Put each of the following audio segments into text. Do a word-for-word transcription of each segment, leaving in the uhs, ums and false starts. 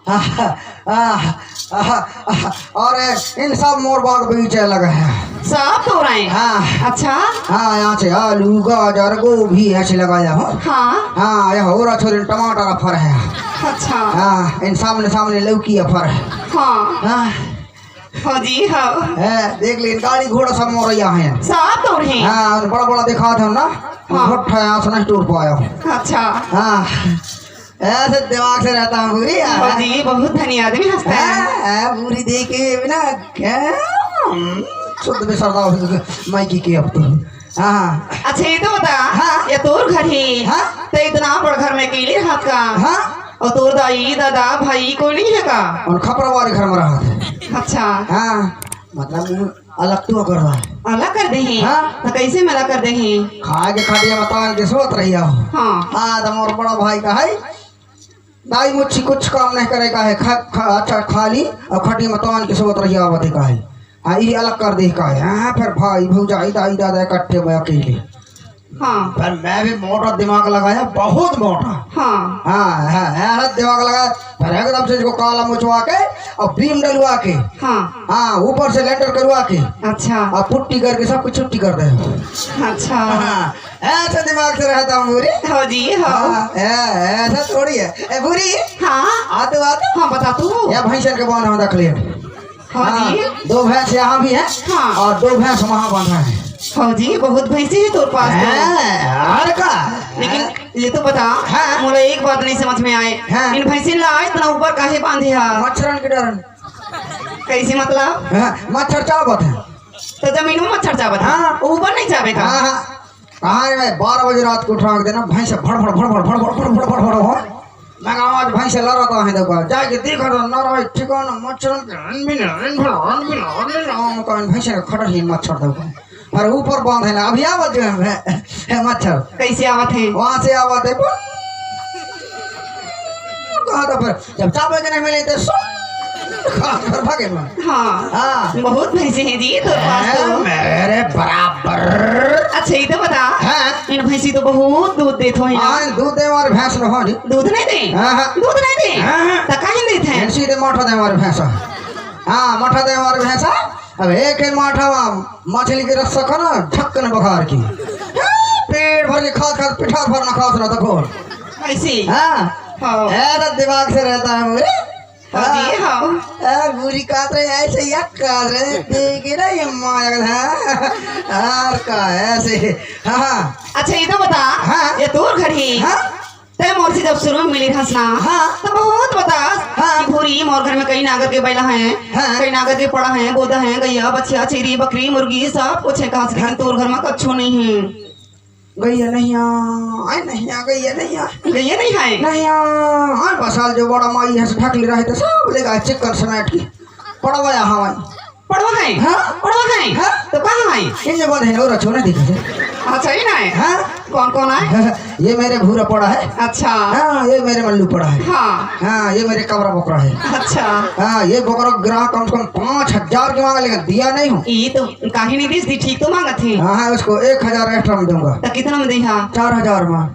आह, आह, आह, आह, और इन सब मोर बाग बगीचे लगे हैं। सब तोर हे? हाँ। अच्छा। हाँ, यहाँ से आलू, गाजर, गोभी ऐसे लगाया हूँ। हाँ। हाँ, यह हो रहा छोरे, टमाटर अफर है। अच्छा। हाँ, इन सामने सामने लौकी अफर है। हाँ। हाँ। हो जी, हो। है, देख लीन, गाड़ी घोड़ा सब मोरैया है। सब तोर हे? हाँ, बड़ा बड़ा दिखा था ना। हाँ। भट्ठा यहाँ से नहीं टूर पाया हूँ। अच्छा। हाँ। ऐसे दिमाग से रहता हूँ पूरी यार। हो जी, बहुत धनी आदमी हंसता है। हाँ, हाँ, पूरी देख के भी ना, क्या? हम्म, शुद्ध में सरदा हो, माइकी के अब तो। हाँ। अच्छा, ये तो बता, हाँ। ये तोर घर हे, हाँ। तो इतना बड़ घर में अकेले रहत का? हाँ। और तोर दाई, दादा, भाई कोई नहीं है का? और खपरवार घर में रहत हे। अच्छा। हाँ, मतलब अलग तो करवा है। अलग कर दे हे? हाँ। तो कैसे में अलग कर दे हे? खा के खटिया में तान के सोत रहिया हो। हाँ। हाँ, तो मोर बड़ा भाई का है, दाई मुच्छी कुछ काम नहीं करे का है, खा, खा, अच्छा, खाली और खटिया में तान के सोत रहिया आवत हे का है। हाँ, ये अलग कर दे का है। हाँ, फिर भाई, भौजाई, दाई, दादा इकट्ठे में अकेले। हाँ। पर मैं भी मोटा दिमाग लगाया, बहुत मोटा। हाँ। हाँ, हाँ, हाँ, दिमाग लगाया। पर एकदम से इसको काला मुचवा के और बीम डलवा के, हाँ। हाँ, ऊपर से लेंटर करवा के, अच्छा। और पुट्टी करके सबको छुट्टी कर दे। अच्छा। हाँ, ऐसा दिमाग से रहता हूँ पूरी। हो जी, हो। हाँ, ऐ-, ऐसा थोड़ी है। ए, पूरी। हाँ। आ तो, आ तो। हाँ, बता तू। या भैंसन के बांध हम रख ले। हाँ जी। दो भैंस यहाँ भी है। हाँ। और दो भैंस वहाँ बांधा है। हो जी, बहुत भैंसी है तोर पास तो। हैं, और का? लेकिन ये तो बता, हाँ। मोला एक बात नहीं समझ में आए। हाँ। इन भैंसिन ला इतना ऊपर काहे बांधे हा? मच्छरन के डरन। कैसे मतलब? हाँ, मच्छर चावत है। तो जमीन में मच्छर चावत है? हाँ। ऊपर नहीं चावे का? हाँ, हाँ। कहाँ रे, मैं बारह बजे रात को उठा के देना, भैंस भड़ भड़ भड़ भड़ भड़ भड़ भड़ भड़ भड़ भड़ भड़। मैं कहा, आज भैंस लड़ता है, देखो, जाके देखो तो, ना रहे ठिकाना, मच्छरन के रन भी नहीं, रन भी नहीं, रन भी नहीं, रन भी नहीं, हम कहा, भैंस ने खटर ही मच्छर देखो। पर ऊपर बांध है ना, अभी आवत जो है, है मच्छर। कैसे आवत है? वहां से आवत है, कहा था फिर, जब चाबे के नहीं मिले तो सुन, कहा फिर भागे मन। हाँ। हाँ। बहुत भैंसे हैं जी, तो पास हैं, तो। मेरे बराबर। अच्छा, ये तो बता। हाँ। इन भैंसी तो बहुत दूध देत होही ना। हाँ, दूध दे वाली भैंस न हो जी। दूध नहीं दे? हाँ, हाँ। दूध नहीं दे? हाँ, हाँ। त काहे नहीं देत है? भैंसी दे माठा दे वाली भैंस। हाँ, माठा दे वाली भैंस। अब एक ही माठा में मछली के रस सखा ना, ढक्कन बघार की। पेट भर के खा खा, पिठा भर ना खास ना तो कौन? ऐसी? हाँ। हाँ। ऐसा दिमाग से रहता है मेरे। हाँ जी, हाँ। ए, बुरी कात रहे, ऐसे यक कात रहे, देखे ना ये माया का, हाँ। और का, ऐसे, हाँ, हाँ। अच्छा, ये तो बता, हाँ। ये तोर घर ही, हाँ। तै मोर से जब शुरू में मिली रहस ना, हाँ। तो बहुत बतास हाँ। कि भूरी मोर घर में कई नागर के बैला हैं, हाँ। कई नागर के पड़ा हैं, बोदा हैं, गैया, बछिया, छेरी, बकरी, मुर्गी, सब कुछ है, कहा से, लेकिन हाँ। तोर घर में कच्छो नहीं है। गैया नहीं आ, आय नहीं आ, गैया नहीं आ। गैया नहीं है? नहीं आ, आय बसाल जो बड़ा माई है से ढकली रहे तो सब ले गए चिकन समेट के। पड़वाया हवाई। पड़वा है? हाँ। पड़वा है? हाँ। तो कहाँ है? ये जो बंद है और अच्छो नहीं दिखे। अच्छा, ये ना है? हाँ। कौन कौन है? ये मेरे भूरा पड़ा है। अच्छा। हाँ, ये मेरे मल्लू पड़ा है। हाँ। हाँ, ये मेरे कबरा बकरा है। अच्छा। हाँ, ये बकरा ग्राहक कम से कम पाँच हजार के मांगा, लेकिन दिया नहीं हूँ। ये तो काहे नहीं दीस, ठीक तो मांगत हे। हाँ, हाँ, उसको एक हजार एक्स्ट्रा में दूंगा। तो कितना में देहा? चार हजार में।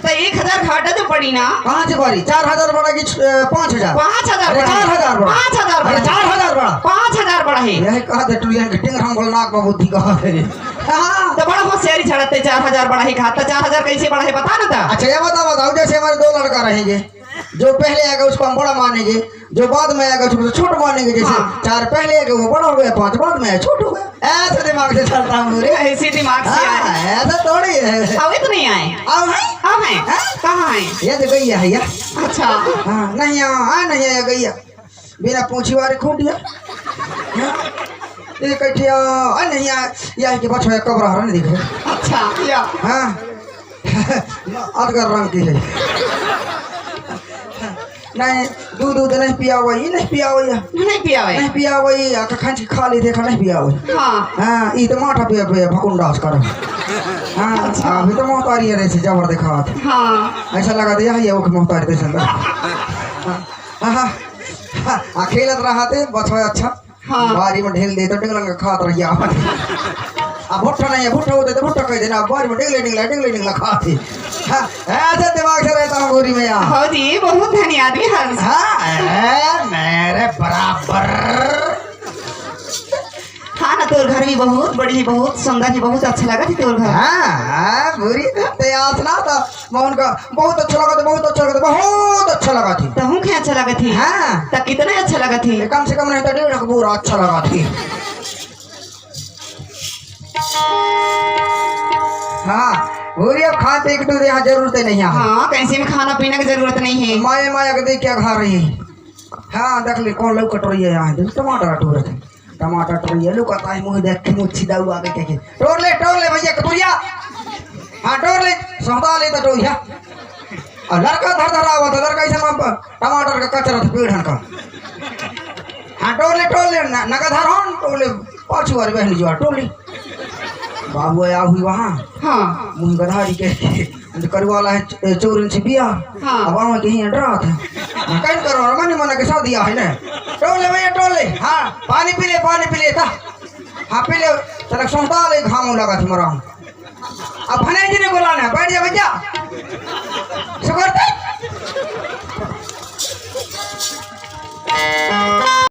तो एक हजार घाटा तो पड़ी ना। कहाँ से पड़ी? चार हजार बढ़ा कि छ-, अ, पाँच हजार? पाँच हजार अरे, बढ़ा। चार हजार बढ़ा। पाँच हजार अरे, बढ़ा। चार हजार बढ़ा। पाँच हजार बढ़ा है। यही कहा था, टुरियन के टिंग हम बोल नाक में बुद्धि कहा है। हाँ। तो बड़ा होशियारी छड़ाते, चार हजार बढ़ा है, खाता चार हजार कैसे बढ़ा है, बता ना था। अच्छा, ये बताओ, बताओ, जैसे हमारे दो लड़का रहेंगे, जो पहले आएगा उसको हम बड़ा मानेंगे, जो बाद में आएगा उसको छोट मानेंगे। जैसे हाँ। चार पहले आएगा वो बड़ा हो गया, पांच बाद में आया छोट हो गया। ऐसे दिमाग से चलता हूँ रे। ऐसे दिमाग से हाँ, आए। ऐसा थोड़ी है। अभी तो नहीं आए। अब है? अब है? हाँ? कहाँ है? ये तो गैया है यार। अच्छा। हाँ, नहीं आया, हाँ, नहीं आया गैया। बिना पूछी वाले खूंटिया। हाँ? ये कठिया, आ नहीं आया, यह के बछवा कब रहा नहीं दिखे। अच्छा, या। हाँ। अटगर रंग की है। नहीं, दूध, दूध नहीं पिया हुआ, ये नहीं पिया हुआ, ये नहीं पिया हुआ। नहीं पिया हुआ, ये आका खंच खा ली, देखा नहीं पिया हुआ। हाँ। हाँ, ये तो माठा पिया, पिया, भकुंडास कर। हाँ, अच्छा। अभी तो मोहतारी है, ऐसे जबर दिखावत। हाँ। ऐसा लगा दिया है, ये वो मोहतारी, ऐसा लगा। हाँ, हाँ, हाँ, हाँ, खेलत रहा थे, बछवा अच्छा। हाँ। बारी में ढेल दे तो डिंगलंग खात रहिया। भुट्टा नहीं है, भुट्टा होते तो भुट्टा कह देना, बार में डिंगले, डिंगले, डिंगले, डिंगले खाते। हाँ, ऐसे दिमाग से रहता हूँ गोरी मैया। हाँ जी, बहुत धनी आदमी हस। हाँ, ए, मेरे बराबर। हाँ ना, तोर घर भी बहुत बड़ी है, बहुत सुंदर है, बहुत अच्छा लगा थी तोर घर। हाँ, हाँ, गोरी, ते आसना तो मैं उनका बहुत अच्छा लगा था, बहुत अच्छा लगा था, बहुत अच्छा लगा थी। तहूँ के अच्छा लगा थी? हाँ। तो कितना अच्छा लगा थी? कम से कम नहीं तो डेढ़ बोरा अच्छा लगा थी। हाँ, गोरी, अब खान पी के तो यहाँ जरूरत नहीं है। हाँ, कैसे में खाना पीना की जरूरत नहीं है। माया, माया के देख क्या खा रही है। हाँ, देख ले, कौन लौकी कटोरी है यहाँ, देख, टमाटर कटोरी है। टमाटर कटोरी है, लौकी का ताई मुँह देख के मुँह छिदा हुआ के, के, के। टोर ले, टोर ले भैया, कटोरिया। हाँ, टोर ले, सौदा ले तो टोरिया। और लड़का धर धर आवा था, लड़का ऐसे में प-, टमाटर का कचरा था, पेड़ हन का। हाँ, टोर ले, टोर ले, न-, नगद हर हन, टोर ले, पाछू वाली बहन जो टोर ले। बाबू आया हुई वहाँ। हाँ। मुँह गधारी के, के, करुआ ला है च-, चोरन से बिया। हाँ। अब आवा के ही डरा था। हाँ, कहीं करो, और मने मना के शादी है ना। टोर ले भैया, टोर ले। हाँ, पानी पी ले, पानी पी ले था। हाँ, पी ले, तेरा सौदा ले, घाम लगा था मरा। अब भने जी ने बोला ना, बैठ जा भैया।